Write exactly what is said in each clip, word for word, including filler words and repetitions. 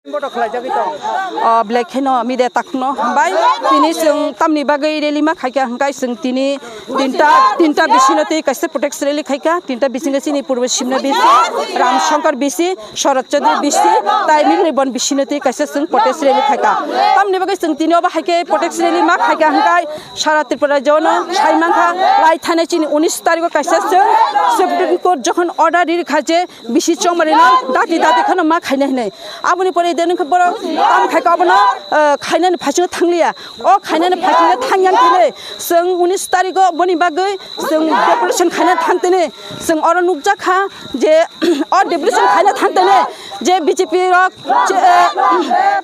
O, belai kheno media takhukno hambai. Tini chwng tamni bagwi rally ma khaikha hwnkhe chwng tini tinta, tinta bisino tei kaisa protest rally khaikha. Tinta bisingo chini Purbo Simna bisi, Ram Shankar bisi, Sharad Chaudhary bisi, tai Migribon bisino tei kaisa chwng protest rally khaikha. Tamni bagwi chwng tini obo hai khe protest rally ma khaikha hwnkhe sara Tripura rajyono sai mankha lai thanai chini unis tarikho kaisa chwng Supreme Court jokhon order rikha je bisi chongmani no dati dati kheno ma khaina hinwi. Aboni pore de nokha borok tam khai ka abono, eh, khainani phaising thangliya. O khainani phaising thangyang tini chwng unis tarikho boni bagwi chwng deputation khaina thang tini chwng oro nukjak kha je o deputation khaina thang tini je B J P rok je, eh,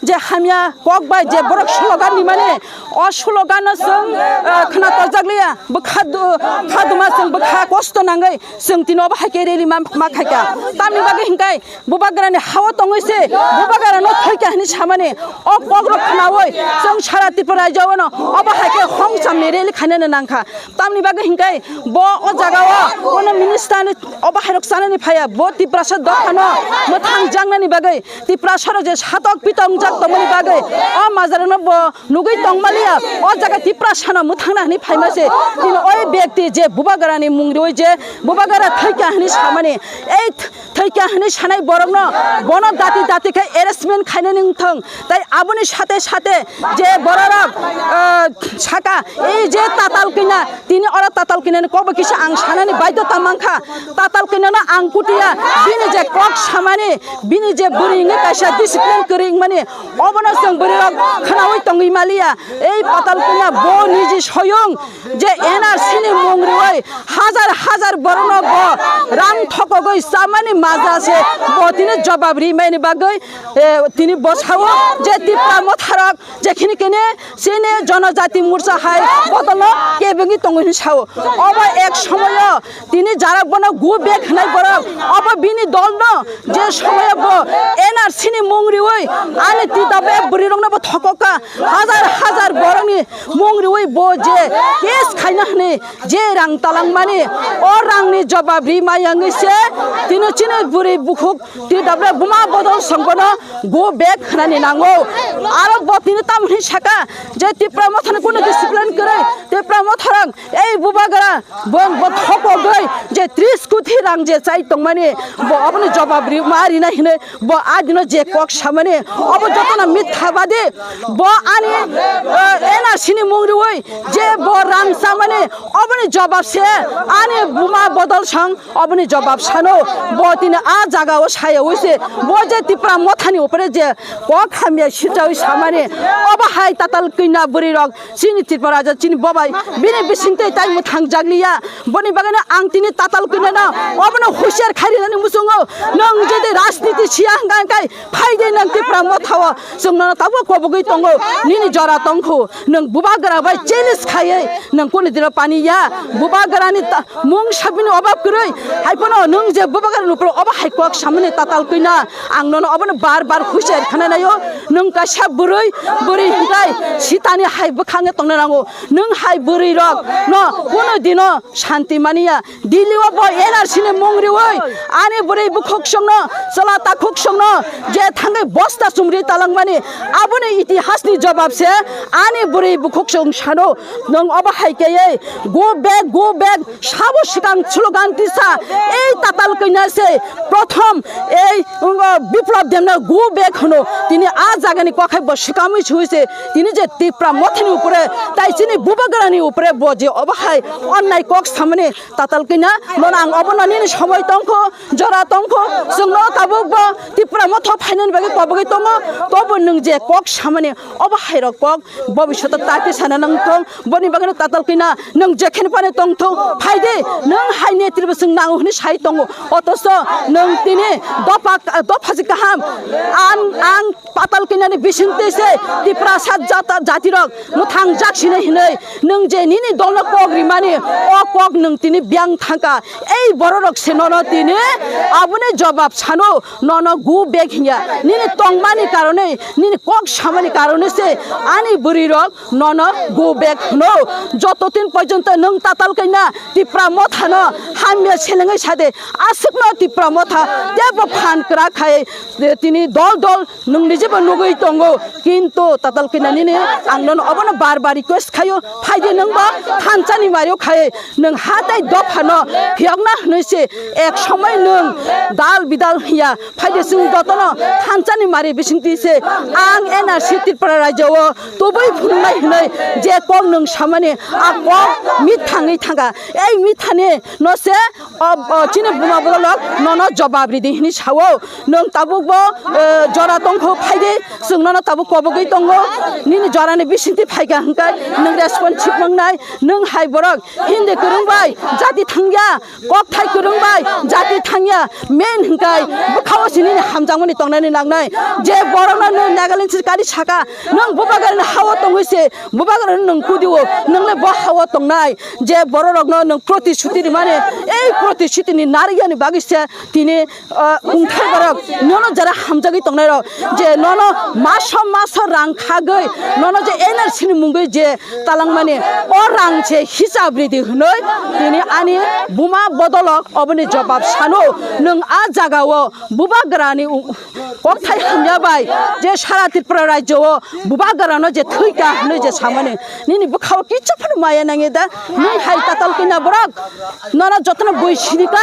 je hamya kok bai je borok slogan ni mani o slogan no chwng, eh, khna tojak liya bwkha du-, khaduma chwng bwkha kosto nangwi chwng tini obo hai khe rally ma, ma khaikha tamni bagwi hinkai Bubagrani hao tongwi se, bubagrano thwikha hwnwi samani, o kokrok khnaui, chwng sara Tripura rajyo-ono, obo hai khe hongchamni rally khainani nangkha. Tamni bagwi hinkai bo o jagao, bono minister ni obo hairok chanani phaiya, bo Tiprasa dophano mwthang jaknani bagwi, Tiprasarok je satok pitongjak tongmani bagwi, o majarano bo nugwi tongmaliya, o jaga Tiprasano mwthangna hwnwi phaima se, tini o bekti je bubagrani mung riui je, bubagra thwikha hwnwi samani, ei Thwikha hwnwi sanai borokno bono dati dati khe arrestment khainani wngthong. Tai aboni sate sate je bororok, ah, saka, ei je tatal kina, tini oro tatal kinani kokbo kisa ang sanani baidhota mankha. Tatal kinano ang kutiya, bini je kok samani, bini je bwrwi wngwi kaisa discipline kwrwi wngmani, obono chwng bwrwirok khnaui tongwi maliya. Ei tatal kina bo niji soyung je N R C ni mung riui hajar hajar borokno bo rang thokogwi chamani maja se bo tini jobab rimani bagwi, eh, tini bo sao je Tipra motharok jekhini kene chini Jonojati Morcha hai bodolno kebengwi tongo hwnwi sao. Obo ek somoyo tini jarak bono go back hwnai borok obo bini dolno je somoyo bo N R C ni mung riui ani T W F bwrwirokno bo thokokha hajar hajar borokni mung riui bo je case khaina hwnwi je rang talangmani, o rangni jobab ri maya wngwi se tini chini bwrwi bukhuk T W F buma bodol songbono go back khnani nango. Aro bo tini tamoni saka je Tipra mothani kuno discipline kwrwi, Tipra motharang ei bubagra bo, bo thokogwi je tris koti rang je chai tongmani bo oboni jobab ri ma rina hinwi Bo adino je kok samani, obo jotono mitha badi. Bo ani, eh, N R C ni mung riui je bo rang samani, oboni jobab se ani buma bodol sang, oboni jobab sano. Bo tini a jaga o saya ui se, bo je Tipra mothani upore je kok hamya sichaui samani, obo hai tatal kina bwrwi rok Chini Tripura raja, chini bobai, bini bisingtwi tai mwthang jakliya. Boni bagwino ang tini tatal kwinano, obono husiar khairwnani muchungo. Nwng jodi rajniti siya hwnkha khe, phaidi nwng Tipra mothao, chwng nono tabuk kobogwi tongo. Nini jora tongkhu, nwng bubagra bai challenge khaiwi, nwng kunu dino pani ya. Bubagrani ta-, mung sabini obab kwrwi, hai phano nwng je bubagrani upro obo hai kok samani tatal kwina. Ang nono obono bar bar husiar khana naio. Nwng kaisa bwrwi, bwrwi hwnkhe sitani hai bwkhange tongna nango. Nwng hai bwrwi rok no kuno dino shanti mania. Delhi o bo N R C ni mung riui ani bwrwi bukhuk songno, chwla takhuk songno je thangwi bosta chumri talangmani, aboni itihasni jobab se ani bwrwi bukhuk song sano. Nwng obo hai khe go back, go back. Sabo swkang slogan tisa, ei tatal kanya se prothom ei, um, Biplab Debno go back hwno. Tini a jagani kokhai bo swkamwi sui se, tini je Tipra mothani upore, tai chini bubagrani upore bo je obo hai onnai kok samani tatal kanya, nono ang obono nini somoi tongkho, jora tongkho, chwngno tabuk bo Tipra motha phainani bagwi kobogwi tongo, tobo nwng je kok samani obo hai rok kok bobishoto ta khe sana nang thong, boni bagwino tatal kina nwng jekheno phano tong thong, phaidi nwng hai netribw chwng nango hwnwi sai tongo, otoso nwng tini dopha, dopha si kaham, ang, ang pata Tatal kwnani bisingtwi se Tiprasa jata, jatirok mwthang jak sinai hinwi nwng je nini dolno kok rimani, o kok nwng tini biyang thangkha. Ei bororok se nono tini aboni jobab sano, nono go back hinya. Nini tongmani karonwi, nini kok samani karonwi se ani bwrwirok nono go back hwno. Joto din porjonto nwng Tatal kwnani Tipra Mothano hamya selengwi sade, aswkno Tipra Motha teibo phan kwrak khai, eh, tini dol dol nwng nijebo nugwi tongo. Kintu Tatal kwnani nini ang nono obono bar bar request khaio, phaidi nwngbo thansani mario khai nwng ha tei dophano phiyokna hwnwi se ek somoi nwng dal bidal hiya. Phaidi chwng jotono thansani mari bisingtwi se ang N R C Tripura rajyo o tubui phunuknai hwnwi je kok nwng samani a kok mithangwi thangkha. Ei mithani no se o, o, chini buma borok nono jobab ridi hwnwi sao. Nwng tabukbo, eh, jora tongkho phaidi chwng nono tabuk kobogwi tongo. Nini jorani bisingtwi phaikha hwnkhe nwng responsive wngnai. Nwng hai borok Hindi kwrwng bai jati thangya. Kokthai kwrwng bai jati thangya, main hwnkhe bwkhao se nini hamjakmani tongnani nangnai. Je borokno nwng Nagaland se kari saka, nwng bubagrani hao tongwi se, bubagrano nwng kudio, nwng le bo hao tongnai. Je bororokno nwng protishuti rimani, ei protishuti ni narwkya ni bagwi se tini, ah, kungthai borok nono jara hamjagwi tongnai rok, je nono maso maso rang khagwi, nono je N R C ni mungwi je talangmani o rang se hisab ridi hwnwi tini ani buma bodolok oboni jobab sano. Nwng a jagao bubagrani u-, kokthai hamya bai je sara Tripura rajyo o bubagrano je thwika hwnwi je samani nini bwkhao kichu phano maya nangya da? Nwng hai Tatal kwnani borok nono jotono bui sinita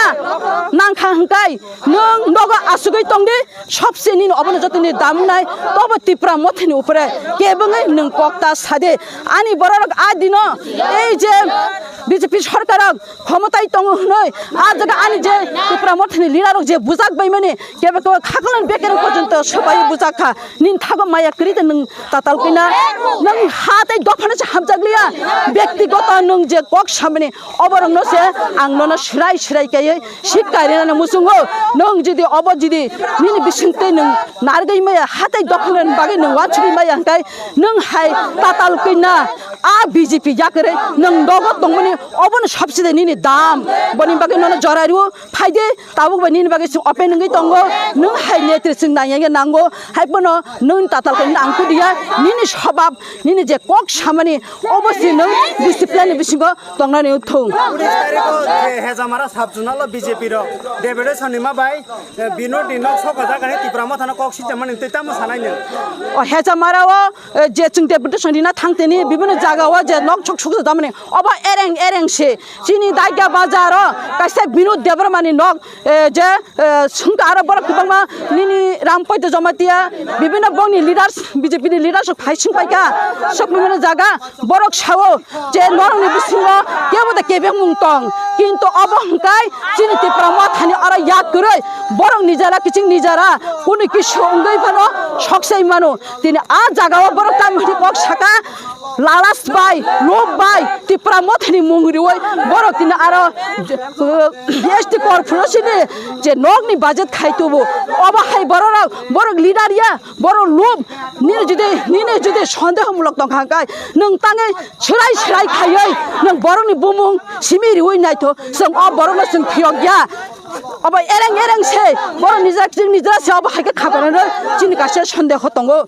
nangkha hwnkhe nwng nogo asugwi tongdi. Sobse nini obono jotoni damnai, tobo Tipra Mothani upore kebengwi nwng kokta sade. Ani bororok a dino ei je B J P sorkarok khomotai tongo hwnwi a jaga ani je Tipra Mothani leaderrok je bujak baimani kebe kebe khakolon bekereng porjonto sobai bujak kha. Nini thago maya kwrwi de nwng Tatal kwnani nwng ha tei dophano se hamjakliya, bektigoto nwng je kok samani oborokno se ang nono swrai swrai kaiwi Sikka rinani muchungo, nwng jodi obo jodi nini bisingtwi nwng narwgwi maya, hatai dophani bagwi nwng wansugwi maya hwnkhe, nwng hai Tatal kwnani a B J P yakarwi nwng nogo tongmani obono sobse de nini dam. Boni bagwi nono jora rwo, phaidi tabuk bai nini bagwi chwng open wngwi tongo, nwng hai netri chwng nangya nango, hai phano nwng Tatal kwnani ang kudiya, nini sobab, nini je kok samani obo se nwng discipline ni bisingo tongnani wngthung. Unis tarikh o je Hejamara sub zonal o B J P rok deputation ni ma bai, eh, Binod ni nok sokajak ani Tipra Mothano kok sijamani tei tamo sanai nwng? O Hejamara o, eh, je chwng deputation rina thangtini bibino jaga o je nok sok sok jamani obo ereng ereng se chini Daikya bazar o kaisa Binod Debbarma ni nok, eh, je, eh, sungka aro borok kwbangma nini Rampoito Jamatia bibino bongni leaders B J P ni leaders rok phai sung paikha sok bibino jaga. Borok sao je norokni bisingo kebo de kebengmung tong, kintu obo hwnkhe chini Tipra Mothani oro yak kwrwi borok nijara kiching nijara kunu kisu wngwi phano soksai mano. Tini a jagao borok tamoni kok saka lalas bai, lob bai Tipra Mothani mung riwi borok tini aro S T corporation ni je nokni budget khai tubu obo hai borok rok borok leader ya. Borok lob, nini jodi, nini jodi sondeho mulok tongkha hwnkhe, nwng tangwi swrai swrai khaiwi nwng borokni bumung simi riwi naitho, chwng o borokno chwng phiyok ya. Obo ereng ereng se, borok nijra, chwng nijra se obo hai khe khapanano chini kaisa sondeho tongo.